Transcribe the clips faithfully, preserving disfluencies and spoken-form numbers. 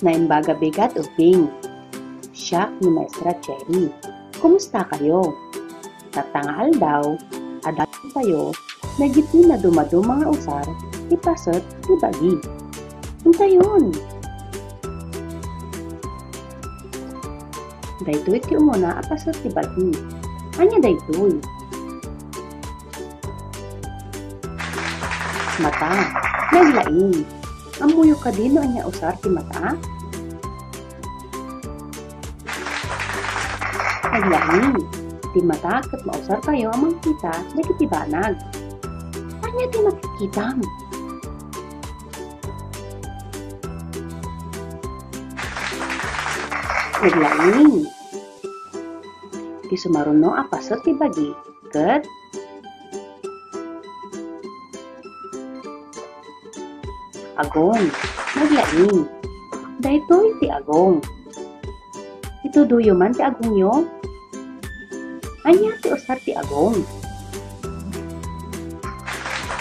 Naimbag a bigat, ubbing. Siak ni Maestra Cherry. Kumusta kayo? Tatta nga aldaw, adal tayo, dagiti nadumaduma nga usar ti paset ti bagi. Intayon! Daytoy ti umuna a paset ti bagi. Ania daytoy? Mata. Naglaing. Ammoyo kadi no ania usar ti mata? Naglaing. Ti mata ket mausar tayo a mangkita dagiti banag. Ania ti makikitam? Naglaing. Ti sumaruno a paset ti bagi ket agong. Naglaing. Daytoy ti agong. Itudoyo man ti agongyo. Ania ti usar ti agong?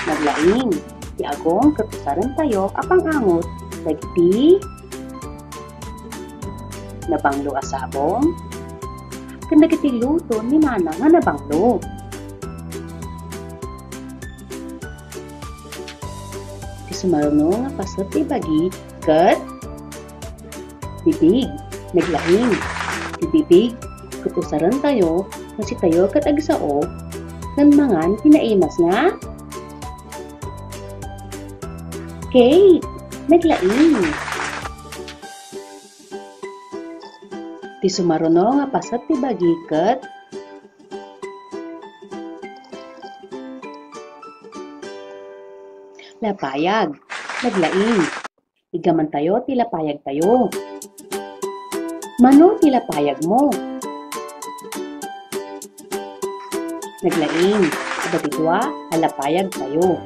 Naglaing. Ti agong ket usarentayo a pang-angot dagiti nabanglo a sabong ken dagiti luto ni Nana nga nabanglo. Ti sumaruno nga paset ti bagi ket bibig. Naglaing. Ti bibig ket usarentayo no sitayo ket agsao ken mangan ti naimas nga cake. Naglaing. Ti sumaruno nga paset ti bagi ket lapayag. Naglaing. Iggamantayo ti lapayagtayo. Mano ti lapayagmo? Naglaing. Adda ti dua a lapayagtayo.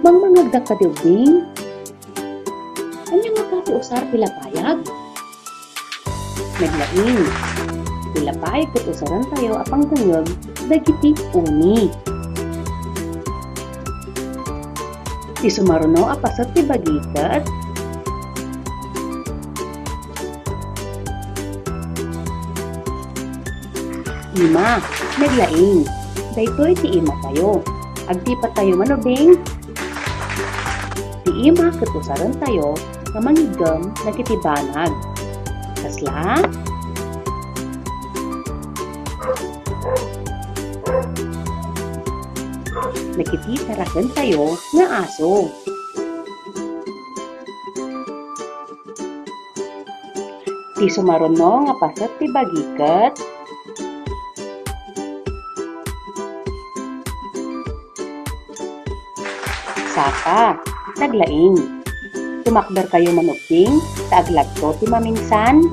Mangmangagdak kadi, ubbing? Ania ngata ti usar ti lapayag? Naglaing. Ti lapayag ket usarentayo a pangdengngeg dagiti uni. Ti sumaruno a paset ti bagi ket ima. Naglaing. Daytoy ti imatayo. Agtipatayo man, ubbing. Ti ima ket usarentayo nga mangiggem dagiti banag. Kasla? Dagiti tarakentayo nga aso. Ti sumaruno nga paset ti bagi ket saka. Naglaing. Tumakderkayo man, ubbing, ta aglagto ti maminsan.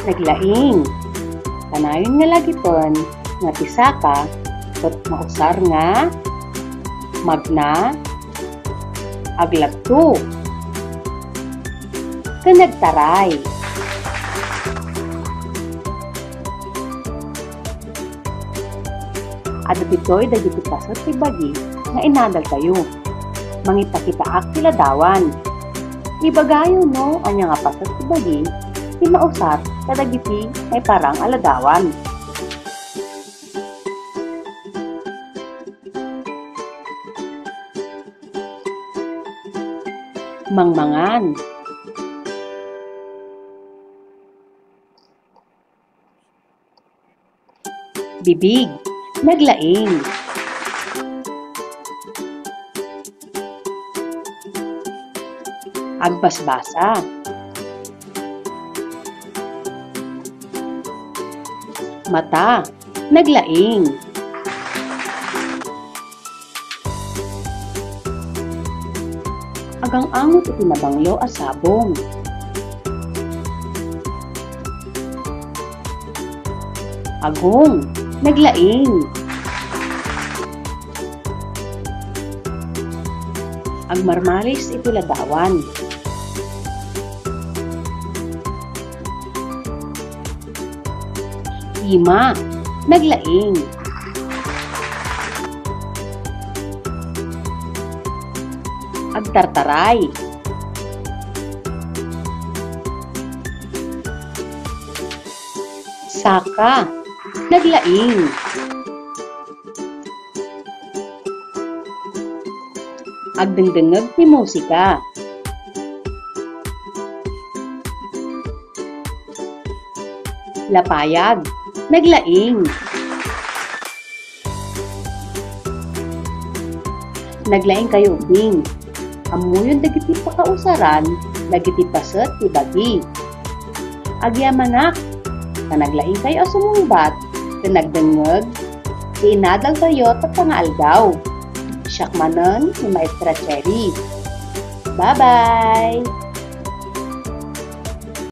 Naglaing. Kanayon nga lagipon nga ti saka ket mausar nga magna, aglagto, ken agtaray. Adda ditoy dagiti paset ti bagi nga inadaltayo. Mangitakitaak ti ladawan. Ibagayo no ania nga paset ti bagi ti mausar kadagiti maiparang a ladawan. Mangmangan. Bibig, naglaing. Agbasbasa. Mata, naglaing. Agang-angot iti nabanglo a sabong. Agong, naglaing. Agmarmalis iti ladawan. Ima, naglaing. Tartaray. Saka. Naglaing. Agdengdengngeg ti musika. Lapayag. Naglaing. Naglaingkayo ubing. Ammoyon dagiti pakausaran dagiti paset ti bagi. Agyamanak ta naglaingkayo a sumungbat ken nagdengngeg ti inadaltayo tatta nga aldaw. Siak manen ni Maestra Cherry. Bye-bye!